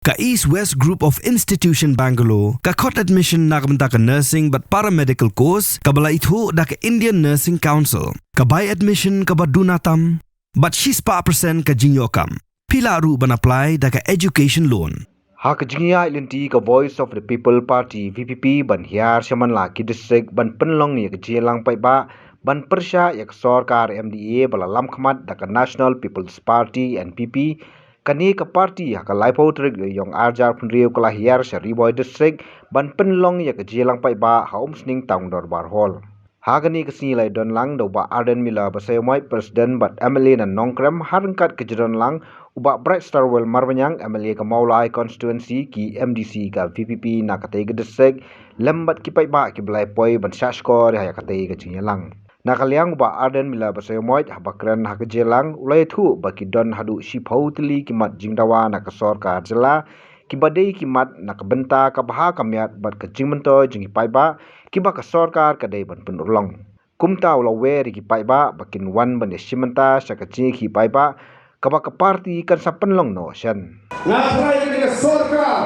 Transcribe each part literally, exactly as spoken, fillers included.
Ka East West Group of Institution Bangalore ka khot admission na ka bynta ka nursing bad paramedical course kaba la ithuh da ka Indian Nursing Council. Ka bai admission kaba duna tam bad shispah percent ka jingïoh kam. Phi lah ruh ban apply da ka education loan. Ha ka jingïaid lynti ka Voice of the People Party, V P P, ban hiar sha man la ki district ban pynlong ïa ka jingïalang paidbah ban pyrshah ïa ka sorkar M D A ba la lam khmat da ka National People's Party, N P P, kane ka party ha ka laiphew tarik Ïewïong arhajar phew ka la hiar sha Ri Bhoi District ban pynlong ïa ka jingïalang paidbah ha Umsning Town Dorbar Hall. Ha kane ka sngi la ïadon lang da u Bah Ardent Miller Basaiawmoit, President bad M L A na Nongkrem, ha ryngkat ka jingdon lang u Bah Brightstarwell Marbaniang, M L A ka Mawlai Constituency, ki M D C ka V P P na katei ka district, lem bad ki paidbah kiba la ïa poi ban shah shkor ïa katei ka jingïalang. Na ka liang u Bah Ardent Miller Basaiawmoit, haba kren ha ka jingïalang, u la ïathuh ba ki don haduh shiphew tylli ki mat jingdawa na ka sorkar jylla, kiba dei ki mat na ka bynta ka bha ka miat bad ka jingmyntoi jong ki paidbah, kiba ka sorkar ka dei ban pynurlong. Kumta u la wer ïa ki paidbah ba kin wan ban ïashim bynta sha ka jingïakhih paidbah, kaba ka party kan sa pynlong noh shen. Nga trai ïa ka sorkar,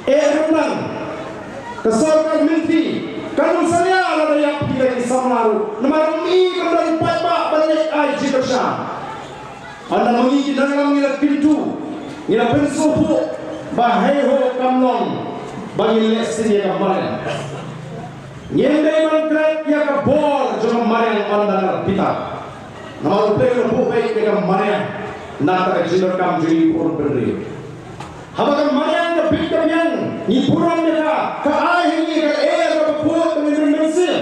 eh, ryndang, ka sorkar mynta kan ym salia lada ïap ki da ki samla ruh. Namar ym i ban don paidbah ban leit ai jingkyrshan. Ynda ma ngi ki nongïalam ngi la kyntu, ngi la pynsngewthuh ba hei ho kam long ba ngin leh sien ïa ka mariang. Ngim dei ban klet ïa ka bor jong ka mariang ynda ka la bitar. Namar U Blei u la buh beit ïa ka mariang na ka bynta ka jingdonkam jong ngi ki para bynriew. Haba ka mariang ka bit ka biang, ngi burom ïa ka, ka ai ha ngi ka lyer kaba khuid ba ngin rim mynsiem.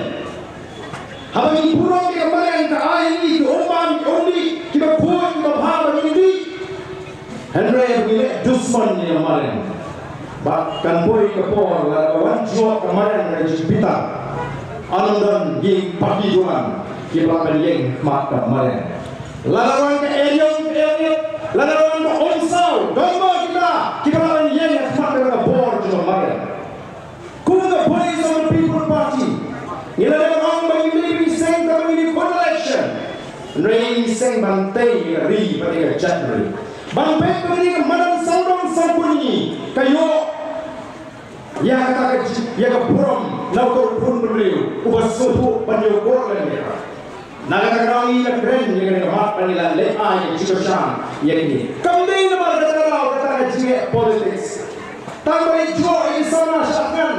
Haba ngi burom ïa ka mariang ka ai ha ngi ki umbam ki umdih kiba khuid kiba bha ba ngin dih. Hynrei haba ngi leh dusmon ïa ka mariang, ba kan poi ka por lada ka wan jngoh ka mariang ka jingbitar, yn ym don ki party jong ngi kiba lah ban ïeng ha khmat ka mariang. Lada wan ka eriong ka eriong, lada wan ka umsaw, don mo kita kiba lah ban ïeng ha khmat ka bor jong ka mariang. Kum ka Voice of the People Party, ngi la dep ong ba ngim dei ban seng tang ba ngin ïakhun election. Hynrei ngi seng ban tei ïa ka ri bad ïa ka jaitbynriew. Ban peit ba kane ka madan sawdong sawkun ngi ka ïoh ïa kata ka ji-, ïa ka burom na uto u khun bynriew uba sngewthuh ban ïoh bor lem ïa ka. Na kata ka daw ngi la kren ïa kane ka mat ba ngi la leh ai ïa ka jingkyrshan ïa kine. Kam dei namar kata ka daw kata ka jingeh politics. Tang ba leit jngoh ïa ki samla sha Afghan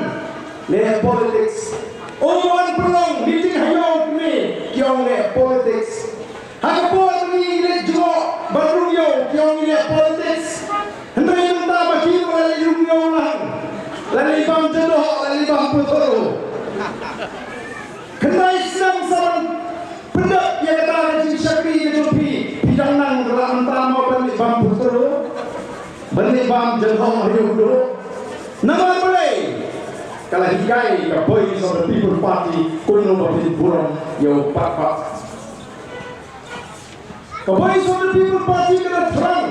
leh politics. Ym wan pynlong meeting ha ïew kmie ki ong leh politics. Ha ka por ba ngi leit jngoh ban rung ïew ki ong ngi leh politics. Hynrei mynta ba ki ruh la leit rung ïew lang, la leit bam jyndoh, la leit bam puthru. Khyndai snem sa ban pyndep ïa kata ka jingshakri ka jong phi, phi dang nang la mynta mo ban leit bam puthru, ban leit bam jyndoh ha ïew duh. Namar balei? Ka la hikai ka Voice of the People Party kumno ba phin burom ïa u paidbah. Ka Voice of the People Party ka la thrang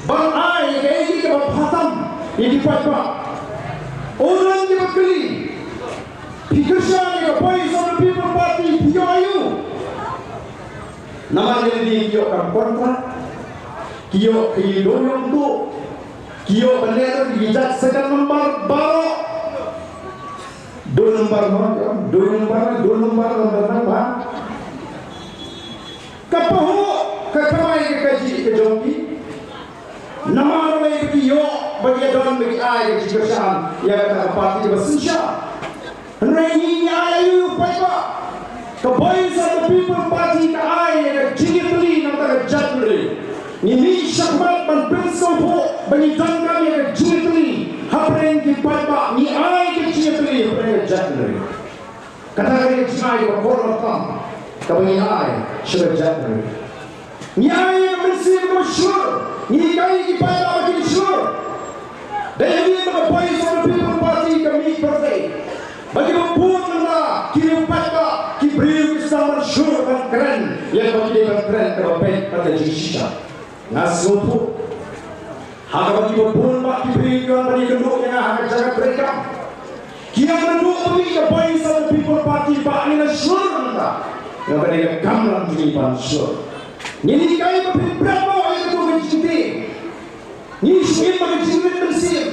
ban ai kaei kaei kaba bha tam ïa ki paidbah. Ym don kiba kylli, phi kyrshan ïa ka Voice of the People Party, phi ïoh aïu? Namar ïa lade ki ïoh kam contract, ki ïoh ka ïing duh ïing duh, ki ïoh ban leh ki jait second number baroh. Duh number baroh, duh number, duh number, number, number. Ka pahuh ka kamai ka kajih ka jong ki. Namar balei ba ki ïoh ba ki don ba ki ai ka jingkyrshan ïa kata ka party kaba synshar. Hynrei ngi ngi ai aïu paidbah? Ka Voice of the People Party ka ai ïa ka jingïatylli na ka bynta ka jaitbynriew. Ngi mih shakhmat ban pynsngewthuh ba ngi donkam ïa ka jingïatylli hapdeng ki paidbah, ngi ai ka jingïatylli hapdeng ka jaitbynriew. Kata ka dei ka jingai kaba kordor tam kaba ngi ai sha ka jaitbynriew. Ngi ai ïa ka mynsiem kaba shlur, ngi hikai ïa ki paidbah ba kin shlur. Dei hangne ba ka Voice of the People Party ka mih pyrthei ba kiba bun mynta ki riew paidbah, ki briew ki sdang ban shlur ban kren ïa kaba ki dei ban kren kaba beit bad ka jingshisha. Nga sngewthuh ha kaba kiba bun bah ki briew ki wan ban ïakynduh ïa nga ha ka jaka treikam. Ki ïakynduh ba ngi ka Voice of the People Party ba ngi la shlur mynta. Nga ba dei ka kamram jong ngi ban shlur. Ngin hikai ba phin bret noh ïa kato ka jingtieng. Ngi sngewthuh ba ka jingrit mynsiem.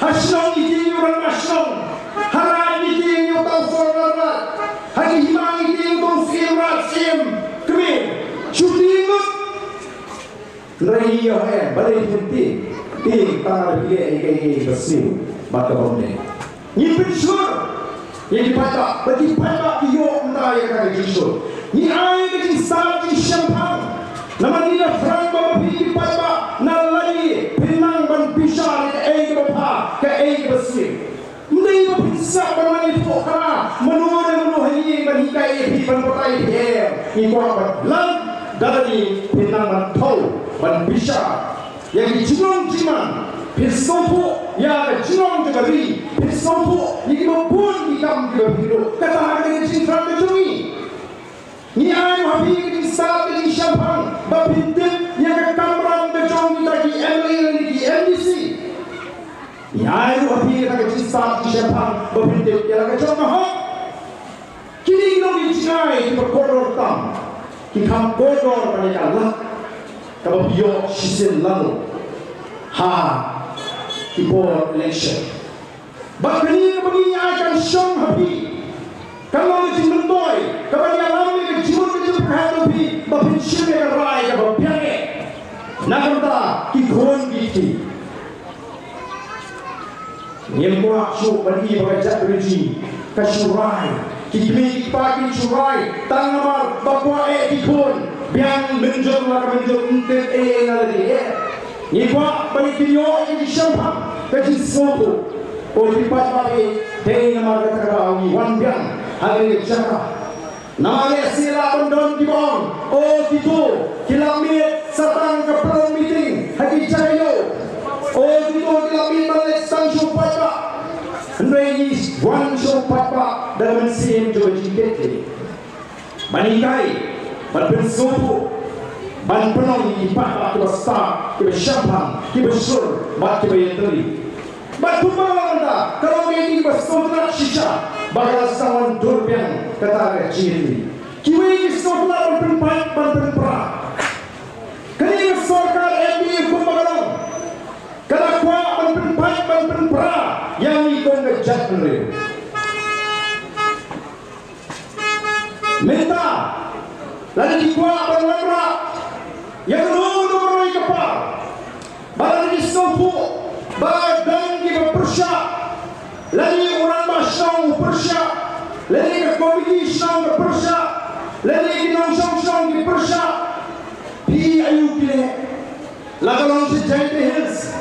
Ha shnong ngi tieng ïa u rangbah shnong. Ha raid ngi tieng ïa uta u sordar raid. Ha ki hima ngi tieng ïa uta u syiem raid syiem kmie. Shu tieng lut. Hynrei ngi ïoh em, balei phin tieng? Tieng tang ba phi leh ïa kaei kaei ba sniew bad ka bym dei. Ngi pynshur ïa ki paidbah, ba ki paidbah ki ïoh mynta ïa ka jingshlur. Ngi ai ka jingstad jingshemphang. Namar ngi la phrang ba ma phi ki paidbah na lade phin nang ban bishar ïa kaei kaba bha, kaei kaba sniew. Ym dei ba phin sngap ban wan ïathuh khana mano ne mano ha ïing ban hikai ïa phi, ban batai ïa phi, em. Ngi kwah ban lait da lade phin nang ban thew ban bishar ïa ki jinglong jingman, phin sngewthuh ïa ka jinglong jong ka ri, phin sngewthuh ïa kiba bun ki kam kiba phi duh. Kata ka dei ka jingthrang ka jong ngi. Ngi ai ha phi ka jingstad ka jingshemphang ba phin tip ïa ka kamram ka jong kita ki M L A lane ki M D C. Ngi ai ruh ha phi kata ka jingstad jingshemphang ba phin tip ïa la ka jong ka hok. Kine ki long ki jingai kiba kordor tam, ki kham kordor ban ïa ka lad kaba phi ïoh shisien lano ha ki por election. Bad kane kaba ngi ai kan shong ha phi, kan long ka jingmyntoi kaba ngi ïalam ïa ka jingmut ka jingpyrkhat jong phi ba phin shim ïa ka rai kaba biang eh na ka bynta ki khun ki kti. Ngim kwah shuh ban i ba ka jaitbynriew ka shu rai, ki kmie ki kpa ki shu rai tang namar ba kwah eh ki khun. Biang mynjur la ka mynjur, ym tip ei ei na lade eh. Ngi kwah ba ngi kin ïoh ïa ka jingshemphang, ka jingsngewthuh. Ko ki paidbah, dei namar kata ka daw ngi wan biang ha kane ka jaka. Namar lehse lah ban don kiba ong, o kito ki la miet sa tang ka pynlong meeting ha ki jaka ïew. O kito ki la miet ban leit tang sha u paidbah. Hynrei ngi wan sha u paidbah da ka mynsiem jong ka jingkitkhlieh. Ban hikai, ban pynsngewthuh, ban pynlong ïa ki paidbah kiba stad, kiba shemphang, kiba shlur bad kiba ïatylli. Bad kumba ka long mynta, ka long ïa ki ba sngewtynnat shisha ba ka la sdang wan dur biang kata ka jingïatylli. Kiwei ki sngewtynnat ban pynpait ban pynpra. Kane ka sorkar M D A kumba ka long, ka la kwah ban pynpait ban pynpra ïa ngi kum ka jaitbynriew. Mynta lada ki kwah ban wanrah ïa kano kano ka roi ka par, ba lada ki sngewthuh ba don kiba pyrshah, lane u rangbah shnong u pyrshah, lane ka komiti shnong ka pyrshah, lane ki nongshong shnong ki pyrshah, phi aïu ki leh? La ka long sha Jaintia Hills,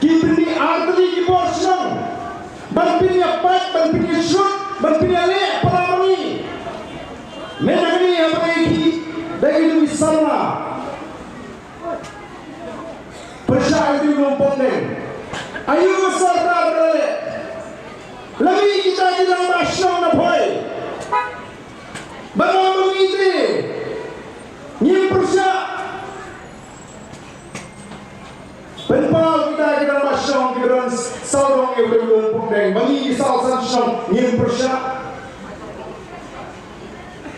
ki pynmih artylli ki bor shnong ban pynïapait, ban pynïashrut, ban pynïaleh para ma ngi. Mynta kane ha ba ngi ki da ki dei ki samla. Pyrshah ïa ki Lum Pongdeng. Aïu ka sorkar ka la leh? La mih kita ki rangbah shnong na Bhoi. Ba ma ngi te ngim pyrshah. Pynpaw kita ki rangbah shnong kiba don saw rong ïa u Lum Pongdeng, ba ngi ki saw san shnong ngim pyrshah.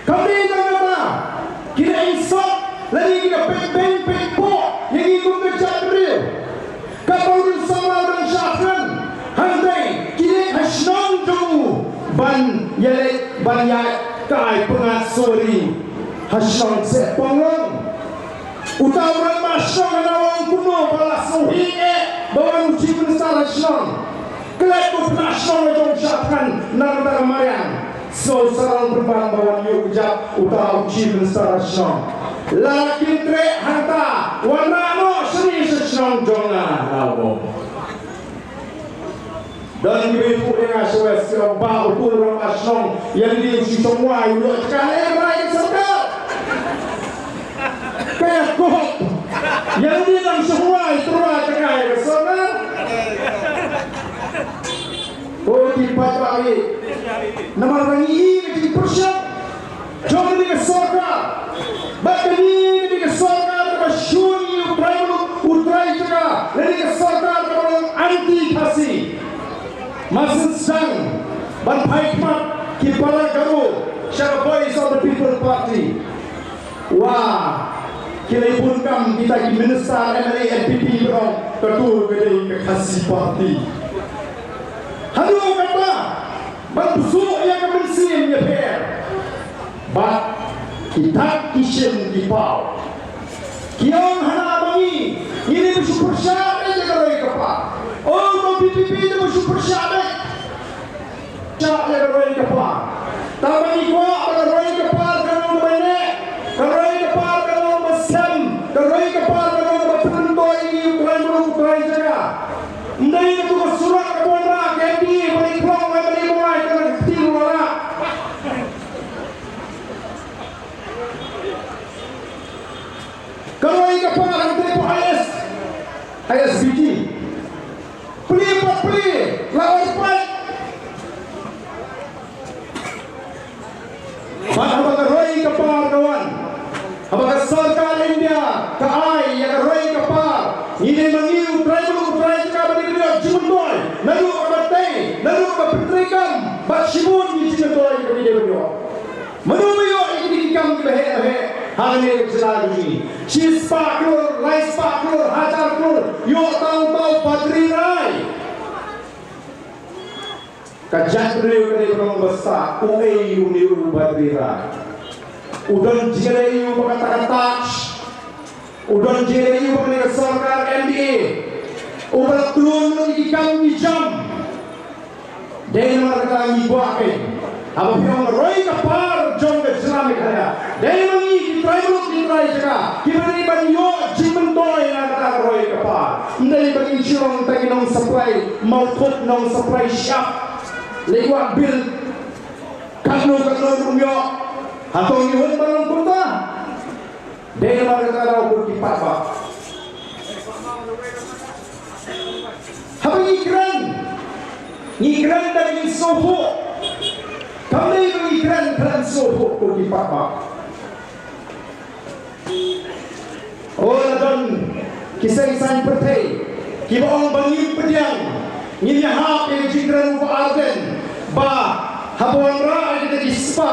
Kam dei tang kata, ki la insult lane ki la pynbeiñ pynpoh ïa ngi kum ka jaitbynriew. Katba u samla u dang shah thngan, hangtei ki leit ha shnong jong u ban ïaleit ban ïaid kai pyngngad suwari ha shnong Seh Ponglong. Uta u rangbah shnong hana ong kumno ba la sngewhih eh ba wan u Chief Minister ha shnong. Klet u khynnah shnong la jong shah thngan na ka bynta ka mariang. Sngew sarong pynban ba wan ïuh kjat uta u Chief Minister ha shnong. La kin treh hangta, wanrah noh shane sha shnong jong nga, la ong. Don kiba ïathuh ïa nga sha West, ki ong ba uto u rangbah shnong ïa lade u shu shong wai u ïoh jaka, lehrai ka sorkar. Ka ïakob ïa lade dang shong wai, tyrwa jaka ïa ka sorkar. O ki paidbah, namar ba ngi ïohi ka jingpyrshah jong kane ka sorkar. Bad kane ka dei ka sorkar kaba shun ïa u trai muluk, u trai jaka, kane ka sorkar kaba long anti Khasi. Mar shen sdang ban phai khmat ki para Garo sha ka Voice of the People Party. Wah, Ki la bun kam kita ki minister M L A N P P ba ong ka tu ka dei ka Khasi Party. Haduh kata ban pynsuh ïa ka mynsiem ïapher. Bad ki dak ki shin ki paw. Ki ong hana ba ngi ngi dei ba shu pyrshah ïa ka roi ka par. Oh, ka P P P dei ba shu pyrshah ïa Shah ïa ka roi ka par. Tang ba ngi kwah ba ka roi ka par kan long ba neh, ka roi ka par kan long ba sem, ka roi ka par kan long ba pynroi ïa ngi u trai mruk u trai jaka. Ym dei katu ka surok ka bun ba ka M D A ba ngi klong ba ngi mawai ka roi ka par. Ka roi ka par hangtei pa I S, I S B T. Plie pat plie, la oi pat. Bad haba ka roi ka par ka wan, haba ka sorkar India ka ai ïa ka roi ka par, ngi dei ma ngi u trai mruk u trai jaka ba dei ka jingmyntoi, naduh kaba tei, naduh kaba pyntreikam, bad shibun ki jingmyntoi kaba ngi dei ban ïoh. Mano ba ïoh ïa kine ki kam kiba heh ba heh ha kane ka jylla ka jong ngi? Shispah klur, laispah klur, hajar klur, ïoh tang uta u Badri Rai. Ka jaitbynriew ka dei ban ong ba sah, uei une u Badri Rai? U don jingïaleh ïa u ba kata ka Taj. U don jingïaleh ïa u ba kane ka sorkar M D A. U ba la tnum ïa ki kam ki jam. Dei namar kata ngi kwah kein. Haba phi ong ka roi ka par jong ka jylla Meghalaya, dei ma ngi ki trai mruk ki trai jaka kiba dei ban ïoh jingmyntoi na kata ka roi ka par. Ym dei ba ngin shu long tang ki nong supply mawkhut, nong supply shap. Leit wad bill katno katno ruh ym ïoh. Hato ngi hun ban long kumta? Dei namar kata daw ko ki paidbah. Haba ngi kren, ngi kren da ka jingsngewthuh. Kam dei ba ngi kren khlem sngewthuh ko ki paidbah. O, la don ki seng saiñ pyrthei kiba ong ba ngim pdiang, ngin ïahap ïa ka jingkren u Bah Ardent ba haba wanrah ïa kita ki spa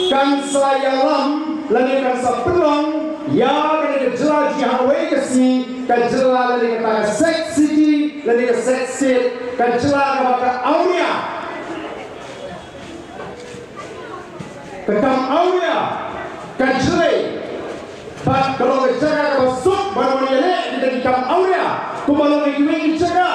kan sa ïalam lane kan sa pynlong ïa kane ka jylla jong ngi ha kawei ka sngi, ka jylla lane kata ka sex city lane ka sex state, ka jylla kaba ka awria. Ka kam awria ka jlei bad ka long ka jaka kaba suk ban wan ïaleh ïa kita ki kam awria kumba long ïa kiwei ki jaka.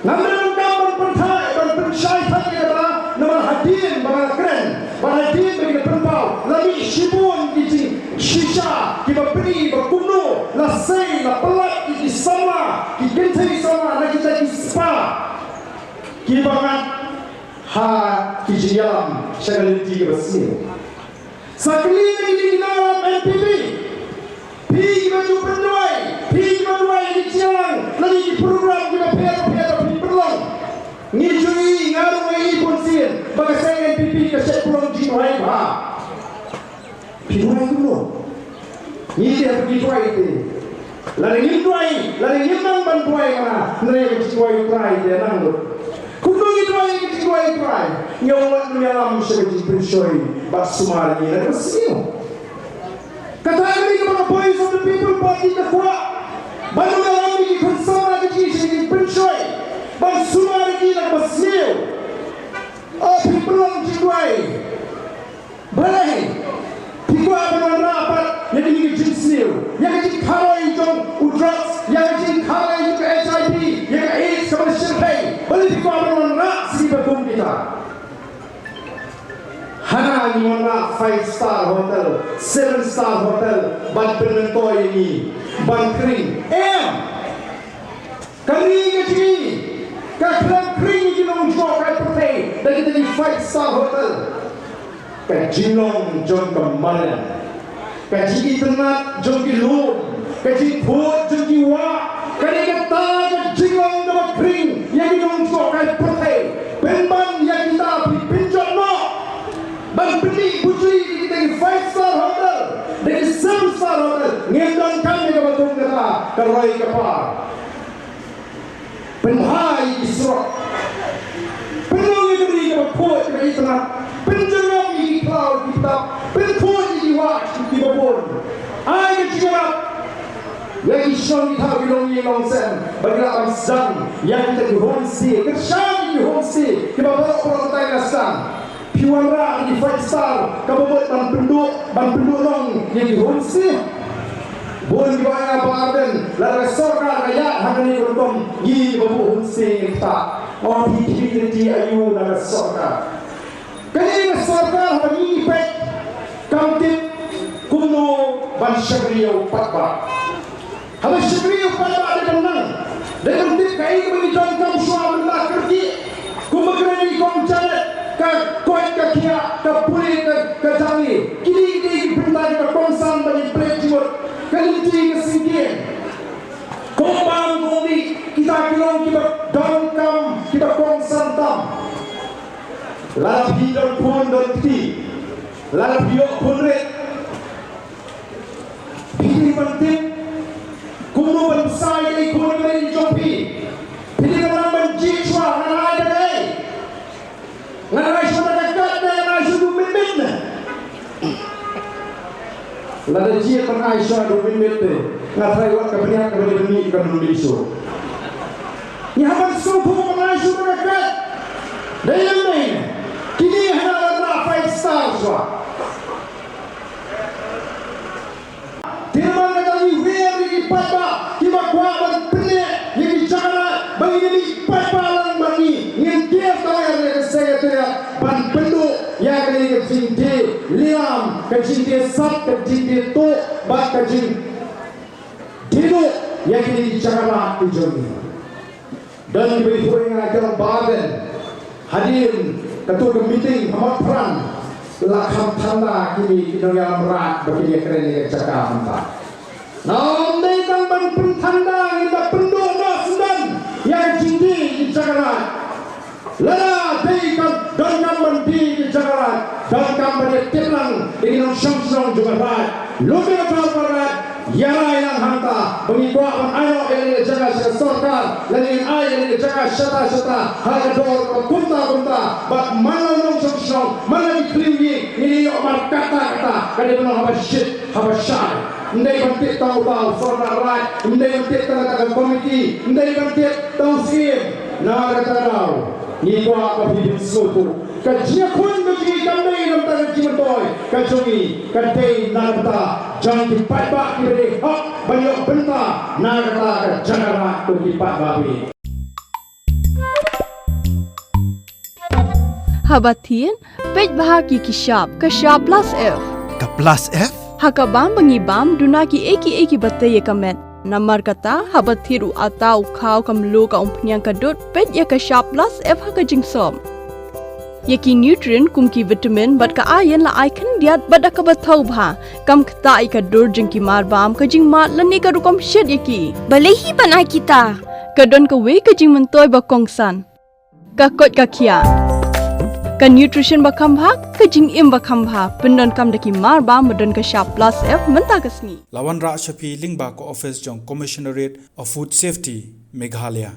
Ngam dei ban kam ban pynthait ban pynshai thait ïa kata namar hadien ba nga la kren bad hadien ba ngi la pynpaw la mih shibun ki jingshisha kiba bri ba kumno la sei la pyllait ïa ki samla, ki kynthei samla na kita ki spa kiba ngat ha ki jingïalam sha ka lynti kaba sniew. Sa kylli ïa kine ki nongïalam N P P. Phi kiba ju pynduwai, phi kiba duwai ïa ki jingïalang lane ki program kiba pher bapher ba phi pynlong. Ngi ju i, nga ruh nga i bunsien ba ka seng N P P ka shet pynlong jingduwai bha. Phi duwai kumno? Ngi te haba ngi duwai te, lada ngim duwai, lada ngim nang ban duwai mana, hynrei ka jingduwai u Trai te nang lut. Kumno ngi duwai ka jingduwai u Trai? Ngi ong, wat ïalam sha ka jingpynshoi bad sumar ïa ngi na kaba sniew. Kata ka dei kaba ka Voice of the People Party ka kwah. Ban ïalam ïa ki khun samla ka jingpynshoi, ban sumar ïa ki na kaba sniew. O, phi pynlong jingduwai. Balei phi kwah ban wanrah pat ïa kine ki jingsniew, ïa ka jingkharoi jong u drugs, ïa ka jingkharoi jong ka H I V, ïa ka AIDS kaba shyrkhei? Balei phi kwah ban wanrah sha kiba kum kita? Hana ngi wanrah five star hotel, seven star hotel ban pynmyntoi ïa ngi ban khring? Em. Ka ri ka jong ngi ka khlem khring ïa ki nongjngohkai pyrthei da kita ki five star hotel. Ka jinglong jong ka mariang, ka jingitynnat jong ki lum, ka jingkhuid jong ki wah, ka dei kata ka jinglong kaba khring ïa ki nongjngohkai pyrthei. Pynban ïa kita phi pynjot noh ban pyni bujui ïa kita ki five star hotel, da ki seven star hotel. Ngim donkam ïa kaba kum kata ka roi ka par. Pynbha ïa ki surok. Pynlong ïa ka ri kaba khuid kaba itynnat. Pynjngoh ïa ki khlaw ki btap. Pynkhuid ïa ki Kiba bun ai ka jingïarap ïa ki shnong ki thaw ki long ïing long sem ba ki lah ban sdang ïa kita ki homestay, kyrshan ki homestay kiba baroh baroh mynta ki la sdang. Phi wanrah ïa ki five star kaba mut ban pynduh, ban pynduh long ïa ki homestay. Bun kiba ong ïa Bah Ardent, lada ka sorkar ka ïaid ha kane ka rukom, ngi kiba buh homestay ngin ktah. Ong phi, phi kynti aïu na ka sorkar? Kane ka sorkar haba ngi peit kam tip kumno ban shakri ïa u paidbah. Haba shakri ïa u paidbah dei ban nang, dei ban tip kaei kaba ngi donkam shuwa mynta kyrkieh. Kumba kren i Kong Janet, ka koit ka khiah, ka pule ka, ka jong ngi. Kine ki dei ki bynta kiba kongsan ba ngin pynleit jingmut. Ka lynti ka syngkien. Kong bam kong dih, kita ki long kiba donkam, kiba kongsan tam. Lada phi don khun don kti, lada phi ïoh khun rit, phi dei ban tip kumno ban pynshai ïa i khun i mei jong phi. Phi dei ban nang ban jied shuwa, ngan ai da kaei? Ngan ai shuwa da ka kat ne ngan ai shuwa da u mitmit ne? Lada jied ban ai shuwa da u mitmit te, nga tharai wat ka bniat kaba dei ban mih kan ym mih shuh. Ngi hap ban sngewthuh ban ai shuwa da ka kat. Dei lem dei ne? Kine hana wanrah five star shuwa. Te namar kata ngi wer ïa ki paidbah kiba kwah ban pynleit ïa ki jaka ba ngin ïa mih paidbah lang bad ngi. Ngin ker tang ïa ka Secretariat ban pynduh ïa kane ka jingdie liam, ka jingdie sap, ka jingdie tuh bad ka jingdie duh ïa kine ki jaka ki jong ngi. Don kiba ïathuh ïa nga ki ong Bah Ardent, hadien kato ka meeting ha Mawphrang la kham than da kine ki nongïalam Raid ba kin ïakren ïa ka jaka mynta. Nga ong ym dei tang ban pynthan da, ngin da pynduh noh syndon ïa ka jingdie ki jaka Raid. Lada dei kam, donkam ban die ki jaka Raid, donkam ban ïatip lang ïa ki nongshong shnong jong ka Raid. Lum ïa ka jong ka Raid, ïa rai lang hangta ba ngi kwah ban ai noh ïa kane ka jaka sha ka sorkar, lane ngin ai ïa kane ka jaka shata shata ha ka dor kaba kumta kumta, bad man la u nongshong shnong, man la ki khlieh ïing, ngin ïoh mar kata kata. Ka dei ban long haba shit haba shai. Ym dei ban tip tang uta u sordar Raid, ym dei ban tip tang kata ka komiti, ym dei ban tip tang u syiem. Na kata ka daw ngi kwah ba phi sngewthuh. Ka jingïakhun ka jong ngi kam dei na bynta ka jingmyntoi ka jong ngi, ka dei na bynta jong ki paidbah kiba dei hok ban ïoh bynta na kata ka jaka Raid, ko ki paidbah phi. Haba thied, peit bha ki ki shap, ka shap plus F. Ka plus F? Ha ka bam ba ngi bam, duna kiei kiei kiba tei ïa ka met. Namar kata, haba thied u atta, u khaw, ka mluh, ka umphniang, ka dud, peit ïa ka shap plus F ha ka jingsop. Ïa ki nutrient kum ki vitamin bad ka iron la ai khyndiat bad da kaba thaw bha. Kam ktah ïa ka dur jong ki marbam, ka jingmad lane ka rukom shet ïa ki. Balei hi ban ai kita? Ka don kawei ka jingmyntoi ba kongsan. Ka koit ka khiah. Ka nutrition ba kham bha, ka jingim ba kham bha. Pyndonkam da ki marbam ba don ka shap plus F mynta ka sngi. La wanrah sha phi lyngba ka office jong Commissionerate of Food Safety, Meghalaya.